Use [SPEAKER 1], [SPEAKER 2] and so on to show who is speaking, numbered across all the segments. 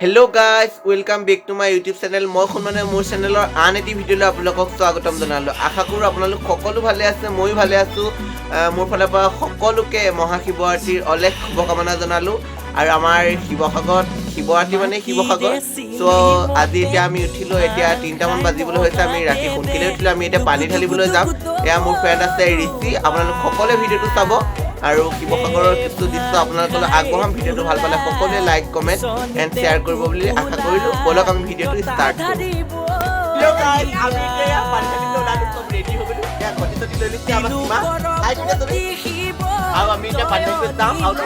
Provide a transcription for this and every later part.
[SPEAKER 1] Hello guys, welcome back to my YouTube channel. মই সোণমানে মোৰ চেনেলৰ আন এটি ভিডিঅ'লৈ আপোনালোকক স্বাগতম জনালোঁ। আশা কৰোঁ আপোনালোক সকলো ভালে আছে, ময়ো ভালে আছোঁ। মোৰ ফালৰ পৰা সকলোকে মহাশিৱৰাত্ৰিৰ অলেখ শুভকামনা জনালোঁ। আৰু আমাৰ শিৱসাগৰত শিৱৰাত্ৰি মানে শিৱসাগৰ। চ' আজি এতিয়া আমি উঠিলোঁ, এতিয়া 3টামান বাজিবলৈ হৈছে। আমি ৰাতি সোনকালে উঠিলোঁ। আমি এতিয়া পানী ঢালিবলৈ যাম। এয়া মোৰ ফ্ৰেণ্ড আছে ঋষি। আপোনালোক সকলোৱে ভিডিঅ'টো চাব আৰু শিৱসাগৰৰ কিছু দৃশ্য আপোনালোকলৈ আগবঢ়াম। ভিডিঅ'টো ভাল পালে সকলোৱে লাইক, কমেণ্ট এণ্ড শ্বেয়াৰ কৰিব বুলি আশা কৰিলোঁ। ব'লক, আমি ভিডিঅ'টো ষ্টাৰ্ট কৰোঁ। হেল্ল' গাইজ, আমি এতিয়া পানী ঢালিবলৈ ওলালো। চব ৰেডি হৈ গ'লো। এতিয়া ঘটি চটি লৈ লৈছে আমাৰ সীমা। হাই পিনে চবে। আৰু আমি এতিয়া পানী ঢালিবলৈ যাম। আৰু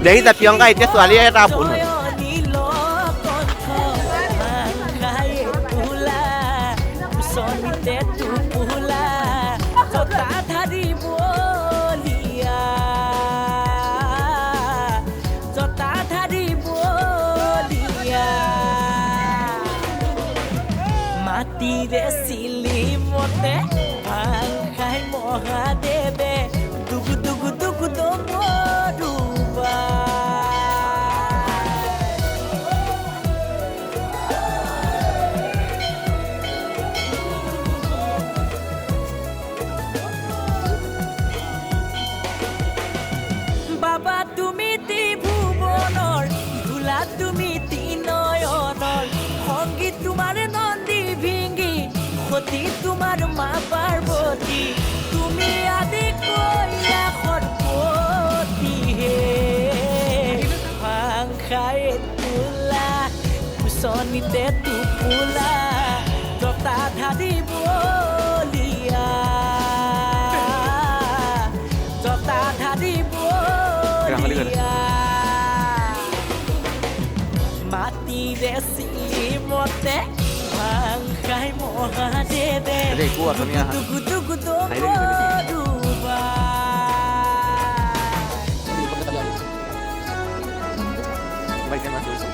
[SPEAKER 1] দেখিছা প্ৰিয়ংকা, এতিয়া ছোৱালীয়ে এটা আপোন হ'ল।
[SPEAKER 2] জটাধাৰী বলিয়া, মাটিৰে চিলিমতে ভাং খাই মহাদেৱে দুগু দুগু দুগু দমৰুবা। বাবা তুমি ত্ৰিভুৱনৰ ধূলা, তুমি তিনয়নৰ সংগীত, তোমাৰ নন্দী ভিংগি, সতী তোমাৰ মা পাৰ্বতী, তুমি আদি কৈলাসৰ পতি হে। ভাং খাই তোলা, কুচনিতে টোপোলা, জটাধাৰী বলিয়া, জটাধাৰী বলিয়া, মাটিৰে চিলিমতে ভাং খাই মহাদেৱে
[SPEAKER 1] একো অথনি আহা।
[SPEAKER 2] দুগু দুগু
[SPEAKER 1] হাঁহি লাগিছে বেছি।
[SPEAKER 2] দমৰুবা।
[SPEAKER 1] বাইকে মাছ ধৰিছে।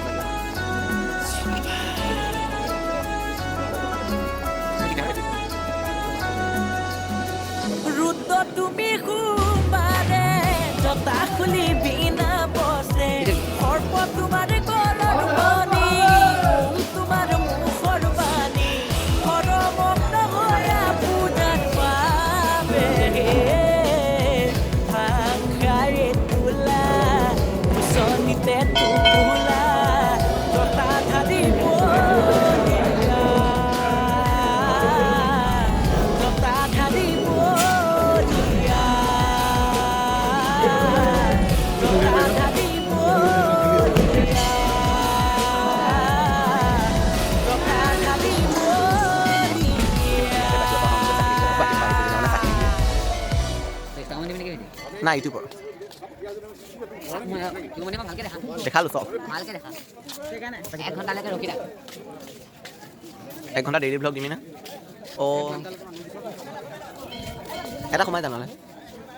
[SPEAKER 2] ৰুদ্ৰ তুমি সোমবাৰে জটা খুলি বিনা বসে, সৰ্প তোমাৰ গলৰ মণি, ওম তোমাৰ মুখৰ বাণী, হৰমগ্ন হৈয়া পূজাৰ বাবে। ভাং খাই তোলা, কুচনিতে টোপোলা, জটাধাৰী বলিয়া, জটাধাৰী বলিয়া, জটাধাৰী বলিয়া, জটাধাৰী বলিয়া।
[SPEAKER 1] নাই, ইউটিউবৰ দেখালো চব।
[SPEAKER 3] এক ঘণ্টালৈকে ৰখি থাক।
[SPEAKER 1] এক ঘণ্টা ডেইলি ভ্লগ দিমি না? অঁ, এটা সোমাই যাম নহ'লে।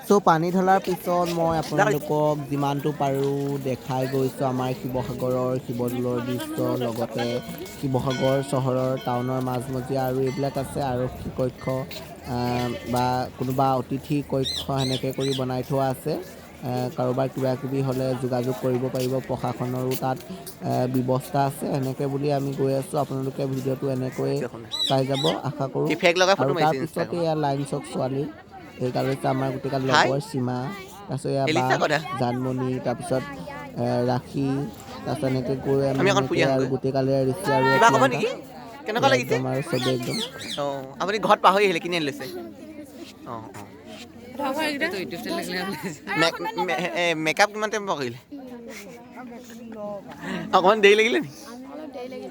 [SPEAKER 4] চ' পানী ঢলাৰ পিছত মই আপোনালোকক যিমানটো পাৰোঁ দেখাই গৈছোঁ আমাৰ শিৱসাগৰৰ শিৱদৌলৰ দৃশ্য, লগতে শিৱসাগৰ চহৰৰ টাউনৰ মাজমজিয়া আৰু এইবিলাক আছে আৰক্ষী কক্ষ বা কোনোবা অতিথি কক্ষ, সেনেকৈ কৰি বনাই থোৱা আছে। কাৰোবাৰ কিবা কিবি হ'লে যোগাযোগ কৰিব পাৰিব, প্ৰশাসনৰো তাত ব্যৱস্থা আছে। সেনেকৈ বুলি আমি গৈ আছোঁ। আপোনালোকে ভিডিঅ'টো এনেকৈয়ে চাই যাব আশা কৰোঁ।
[SPEAKER 1] ইফেক্ট লগাই ফটো
[SPEAKER 4] আৰু
[SPEAKER 1] মাৰিছে।
[SPEAKER 4] তাৰপিছতে এয়া লাইন চক ছোৱালী, এইগাল হৈছে আমাৰ গোটেইগাল
[SPEAKER 1] হাই।
[SPEAKER 4] লগৰ, সীমা, তাৰপিছত এয়া বা
[SPEAKER 1] এলিছা কথা।
[SPEAKER 4] জানমণি, তাৰপিছত ৰাখি, তাৰপিছত এনেকৈ গৈ আমি
[SPEAKER 1] আমি অকণ ফুৰি
[SPEAKER 4] এনেকৈ আৰু
[SPEAKER 1] আহোঁগৈ।
[SPEAKER 4] গোটেইগালে ঋষি আৰু
[SPEAKER 1] কিবা ক'ব
[SPEAKER 4] প্ৰিয়ংকা।
[SPEAKER 1] নেকি? কেনেকুৱা লাগিছে?
[SPEAKER 4] একদম আৰু চবেই একদম।
[SPEAKER 1] অঁ, আপুনি ঘৰত পাহৰি আহিলে, কিনি আনি লৈছে। অঁ অঁ মেকআপ কিমান টাইম কৰিলে? অকণমান দেৰি লাগিলে নি?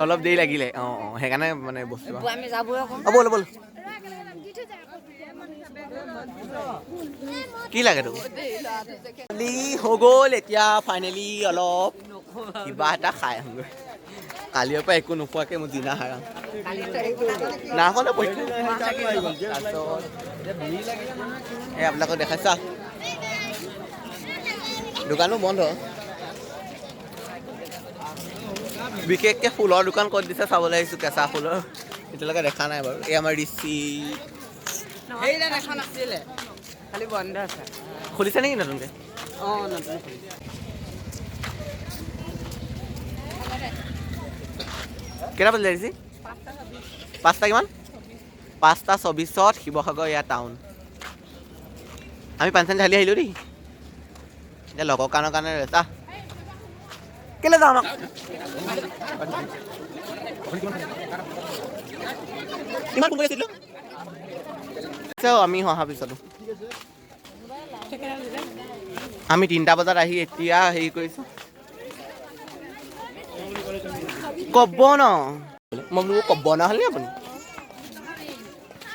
[SPEAKER 1] অলপ দেৰি লাগিলে। অঁ অঁ সেইকাৰণে মানে বস্তু।
[SPEAKER 3] আমি যাবই আকৌ।
[SPEAKER 1] অঁ, ব'ল ব'ল। কি লাগে তোক? হৈ গ'ল। এতিয়া ফাইনেলি অলপ কিবা এটা খাই আহোঁগৈ। কালিৰ পৰা একো নোখোৱাকৈ মোৰ জিনা হাৰাম। নাখোৱা পৰীক্ষা। তাৰপিছত এই আপোনালোকক দেখাইছা, দোকানো বন্ধ। বিশেষকৈ ফুলৰ দোকান ক'ত দিছে চাবলৈ আহিছোঁ, কেঁচা ফুলৰ। এতিয়ালৈকে দেখা নাই বাৰু। এই আমাৰ ঋষি।
[SPEAKER 3] এখন আছিলে, খালি বন্ধ আছে।
[SPEAKER 1] খুলিছে নেকি নতুনকৈ?
[SPEAKER 3] অঁ, নতুন খুলিছে।
[SPEAKER 1] কেইটা বাজিলে দিছি? 5টা কিমান? 5:24ত শিৱসাগৰ ইয়াৰ টাউন। আমি পানী চানী ঢালি আহিলোঁ দেই। এতিয়া লগৰ কাৰণৰ কাৰণে ৰৈছা কেলৈ যাওঁ আমাক। ইমান ফোন কৰি আছিলো আমি অহাৰ পিছতো। আমি 3টা বজাত আহি এতিয়া হেৰি কৰিছোঁ। ক'ব ন মই বোলো ক'ব নহ'লে আপুনি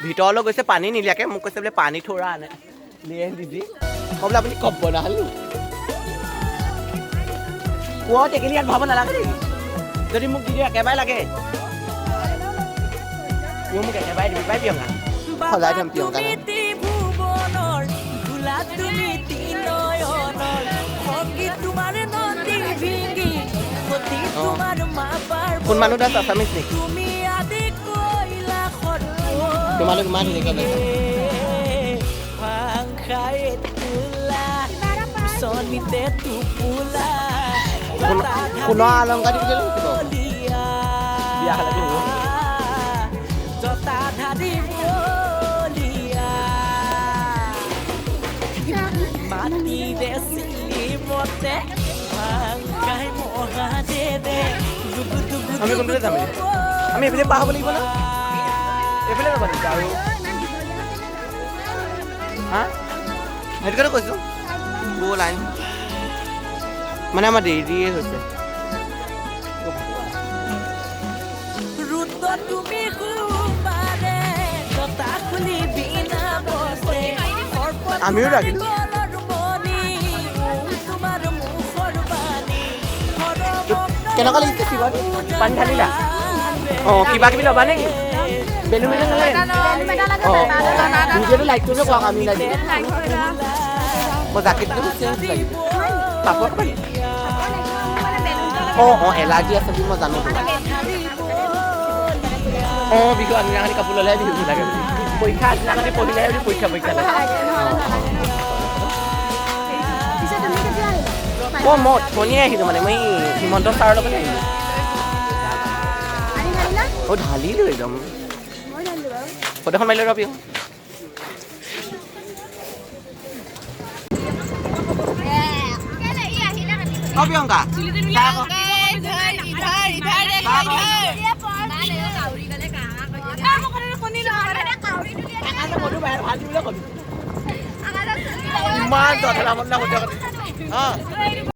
[SPEAKER 1] ভিতৰলৈ গৈছে পানী নিলিয়াকে। মোক কৈছে বোলে পানী থোৰা আনে লিয়ে দিদি। মই বোলে আপুনি ক'ব নহ'লে কোৱা টেকেলি ইয়াত ভৰাব নালাগে দেই। যদি মোক দি দিয়ে একেবাৰে লাগে। মোক একেবাৰে দিবি পাই প্ৰিয়ংকা। সজাই থ'ম প্ৰিয়ংকা। কোন মানুহ দাস আছামিজ নেকি? তোমালোক ইমান ধুনীয়াকৈ ওলাইছা। সোণৰ অলংকাৰ দিবলৈ লাগিব। বিয়া খালে হ'ব। আমি কোনফালে যাম? আমি এইফালে পাৰ হ'ব লাগিব ন? এইফালে যাব লাগিব আৰু। হা, সেইটো কাৰণে কৈছোঁ গ'ল লাইন মানে আমাৰ দেৰিয়ে হৈছে। আমিও ৰাখিলোঁ। কেনেকুৱা লাগিছে শিৱত? পানী ঢালিলা? অঁ, কিবা কিবি ল'বা নেকি? বেলুন বেলুন নালাগে? অঁ, ভিডিঅ'টো লাইক কৰিব কোৱা। আমি লাইক মই জাকেটটো চেঞ্জ লাগিব। পাপৰ পানী। অঁ অঁ, এলাৰ্জি আছে বুলি মই জানো। অঁ, বিহু আগদিনাখনি কাপোৰ ল'লেহে বিহু লাগে বুলি, পৰীক্ষা আগদিনাখনি পঢ়িলেহে বুলি পৰীক্ষা পৰীক্ষা লাগে। অঁ, মই অথনিয়ে আহিলোঁ মানে মই হিমন্ত ছাৰৰ লগতে আহিলোঁ। অঁ, ঢালিলোঁ একদম। ফটো এখন মাৰিলোঁ ৰবি। অ প্ৰিয়ংকা, ইমান জধলা মধলা। অঁ।